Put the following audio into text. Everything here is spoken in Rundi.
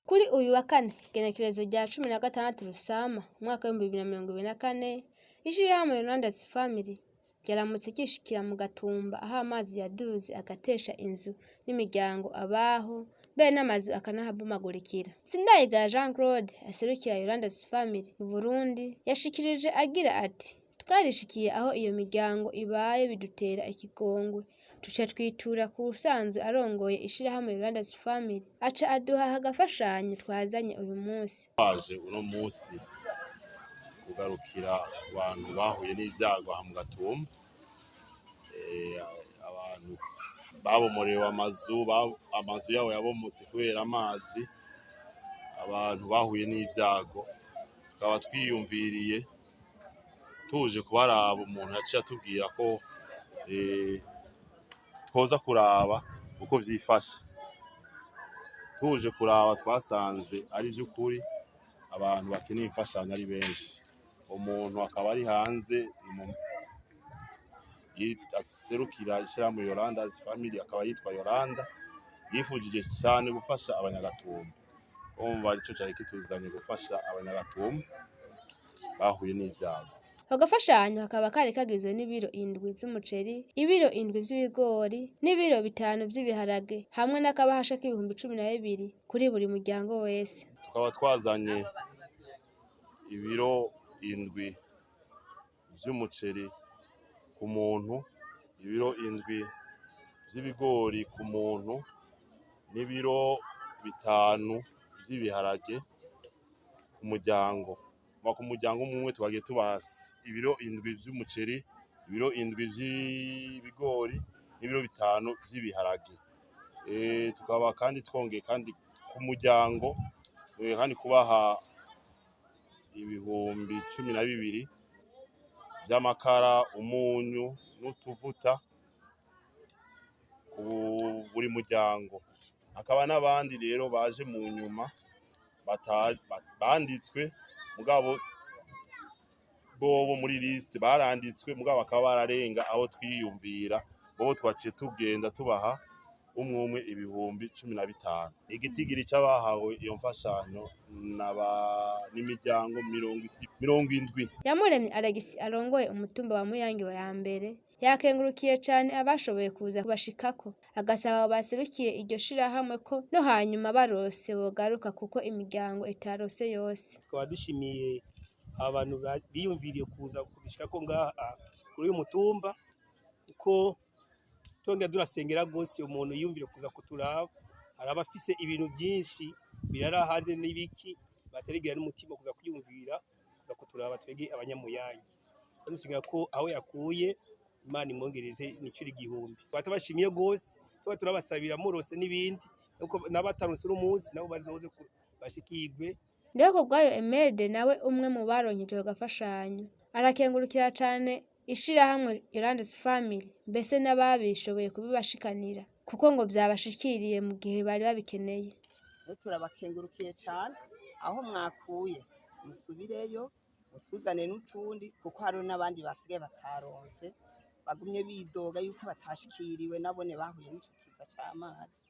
Kuri uyu wa kane, igenekerezo rya 16 Rusama umwaka w'2024, ishirahamwe Yolanda's Family ryaramutse ryishikira mu Gatumba aho amazi yaduze agatesha inzu n'imiryango abaho, mbere n'amazu akanahabomagurikira. Sindayigaya Jean Claude aserukira Yolanda's Family mu Burundi yashikirije agira ati: "Twarishikiye aho iyo miryango ibaye bidutera ikigongwe, tuca twitura ku wusanzwe arongoye ishirahamwe Yolanda's Family, aca aduha agafashanyo twazanye uyu munsi." Twaje uno munsi kugarukira ku bantu bahuye n'ivyago aha mu Gatumba, abantu babomorewe amazu, amazu yabo yabomotse kubera amazi, abantu bahuye n'ivyago. Tukaba twiyumviriye tuje kubaraba, umuntu yaciye atubwira ko twoza kuraba uko vyifashe. Tuje kuraba twasanze ari vy'ukuri abantu bakeneye imfashanyo ari benshi. Umuntu akaba ari hanze aserukira ishirahamwe Yolanda's Family, akaba yitwa Yolanda, yifujije cane gufasha abanyagatumba. Urumva ico cari kituzanye, gufasha abanyagatumba bahuye n'ivyago. Ako gafashanyo kakaba kari kagizwe n'ibiro 7 vy'umuceri, ibiro 7 vy'ibigori n'ibiro 5 vy'ibiharage, hamwe n'akabahasha k'12,000 kuri buri muryango wese. Tukaba twazanye ibiro 7 vy'umuceri ku muntu, ibiro 7 vy'ibigori ku muntu n'ibiro 5 vy'ibiharage ku muryango. Ku muryango umwe umwe twagiye tubaha ibiro 7 vy'umuceri, ibiro 7 vy'ibigori n'ibiro 5 vy'ibiharage. Tukaba kandi twongeye kandi ku muryango kandi kubaha 12,000 vy'amakara, umunyu n'utuvuta ku buri muryango. Hakaba n'abandi rero baje mu nyuma banditswe, mugabo bobo muri liste baranditswe, mugabo bakaba bararenga aho twiyumvira, bobo twaciye tugenda tubaha umwe umwe 15,000. Igitigiri c'abahawe iyo mfashanyo n'imiryango 70. Yamuremye Alexis arongoye umutumba wa Muyange ya mbere yakengurukiye cane abashoboye kuza kubashikako, agasaba abo baserukiye iryo shirahamwe ko no hanyuma barose bogaruka kuko imiryango itarose yose. Tukaba dushimiye abantu biyumviriye kuza kudushikako ngaha kuri uyu mutumba, kuko twongera durasengera gose umuntu yiyumvire kuza kuturaba. Hari abafise ibintu byinshi birara hanze n'ibiki bateregera n'umutima kuza kwiyumvira kuza kuturaba twege abanyamuyange. Ndamusengera ko aho yakuye Imana imwongereze nicuro igihumbi. Batabashimiye gose, tuba turabasabira murose n'ibindi nuko n'abataronse uno munsi nabo bazoze bashikirwe. Ndihokubwayo Emelde nawe umwe mu baronkejwe agafashanyo arakengurukira cane ishirahamwe Yolanda's Family, mbese n'ababishoboye kubibashikanira, kuko ngo vyabashikiriye mu gihe bari babikeneye. Rero turabakengurukiye cyane, aho mwakuye musubireyo mutuzane n'utundi, kuko hariho n'abandi basigaye bataronse, bagumye bidoga yuko batashikiriwe, nabone bahuye n'ico kiza c'amazi.